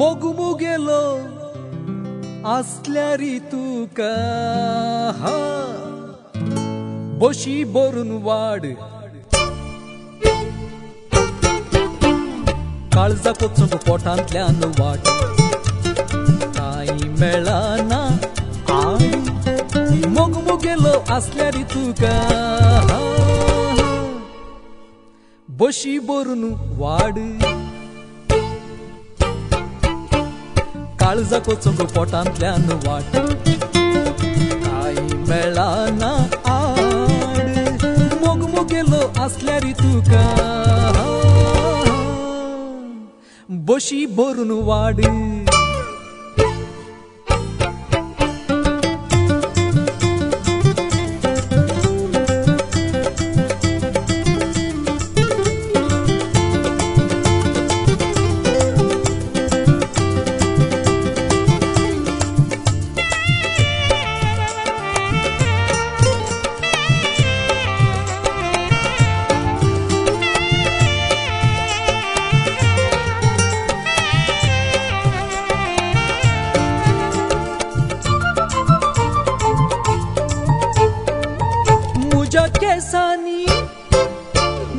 मोग मुगेलो आसल्यारी तुका बशी भरून वाड काळजाक वचूंक पोटांतल्यान वाट कांय मेळना आड मोग मुगेलो आसल्यारी तुका बशी भरून वाड काळजाक वचूंक पोटांतल्यान वाट कांय मेळना आड मोग मुगेलो आसल्यारी तुका बशी भरून वाड.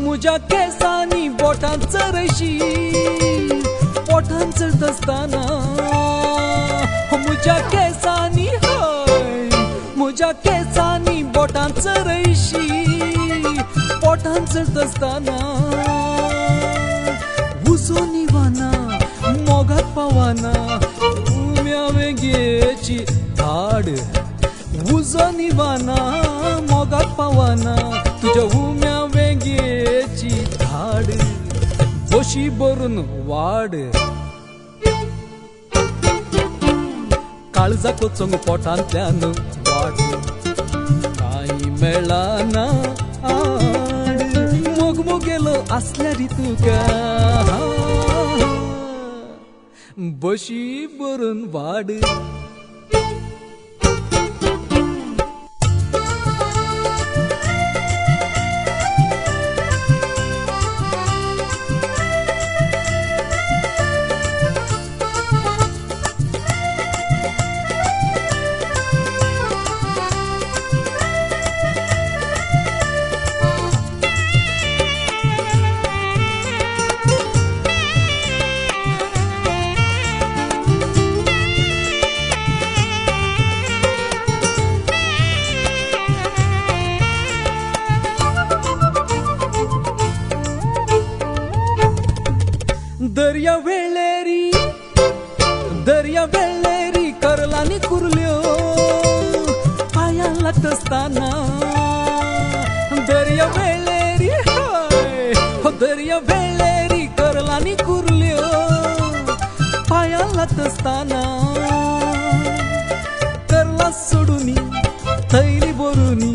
मुज्या केसांनी बोटां चरशी पोटान चलतासतना मुज्या केसांनी हय मुज्या केसांनी बोटां चरशी पोटान चलतासतना उजो निवाना मोगाक पावना उम्या वेंगेची धाड उजो निवाना मोगाक पावना तुज्या उम्या वेंगेची धाड बशी भरून वाड काळजाक वचूंक पोटांतल्यान वाट कांय मेळना आड मोग मुगेलो आसल्यारी तुका बशी भरून वाड. दर्या वेळेरी करलांनी कुरल्यो पांयां लागतासतना दर्या वेळेरी हय हो दर्या वेळेरी करलांनी कुरल्यो पांयां लागतासतना करलां सोडूनी थैली भरुनी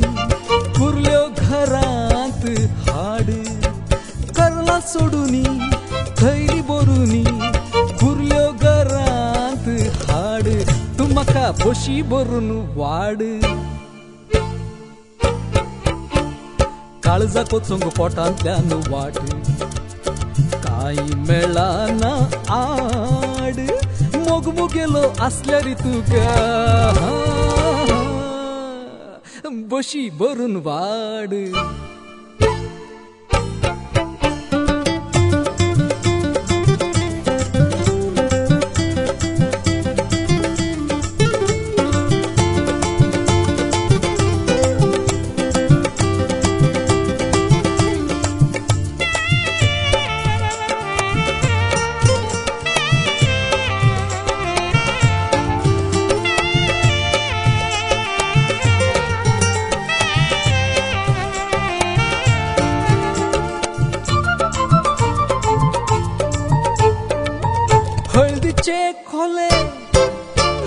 कुरल्यो घरांत हाड करलां सोडूनी थैली भरुनी कुरल्यो घरांत हाड तूं म्हाका बशी भरून वाड काळजाक वचूंक पोटांतल्यान वाट कांय मेळना आड मोग मुगेलो आसल्यारी तुका बशी भरून वाड.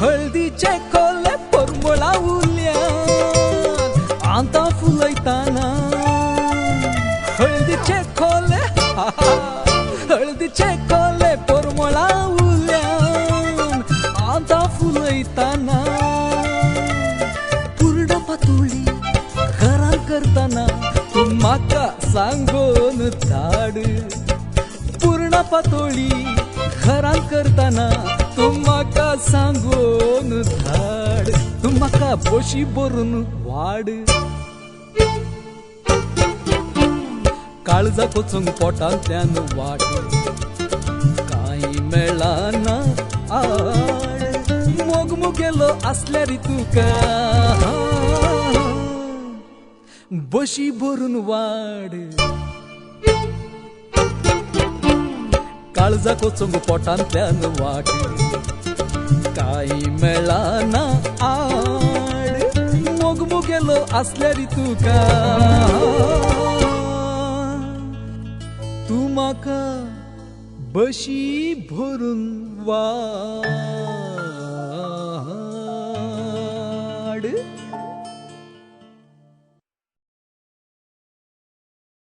हळदीचे खोले परमळा उरल्यान आतां फुलयताना हळदीचे खोले परमळा उरल्यान आतां फुलयताना पुरडा पातोळी घरां करतना तूं म्हाका सांगून धाड पूर्ण हातरुणा पातोळी घरांत करतना तूं म्हाका सांगून धाड, तूं म्हाका बशी भरून वाड. काळजा कोचूंक पोटांतल्यान वाट कांय मेळना आड, मोग मुगेलो आसल्यार तुका बशी भरून वाड. काळजा कोचूंक पोटांतल्यान वाट कांय मेळना आड, मोग मुगेलो आसल्यार तुका तूं म्हाका बशी भरून वाड.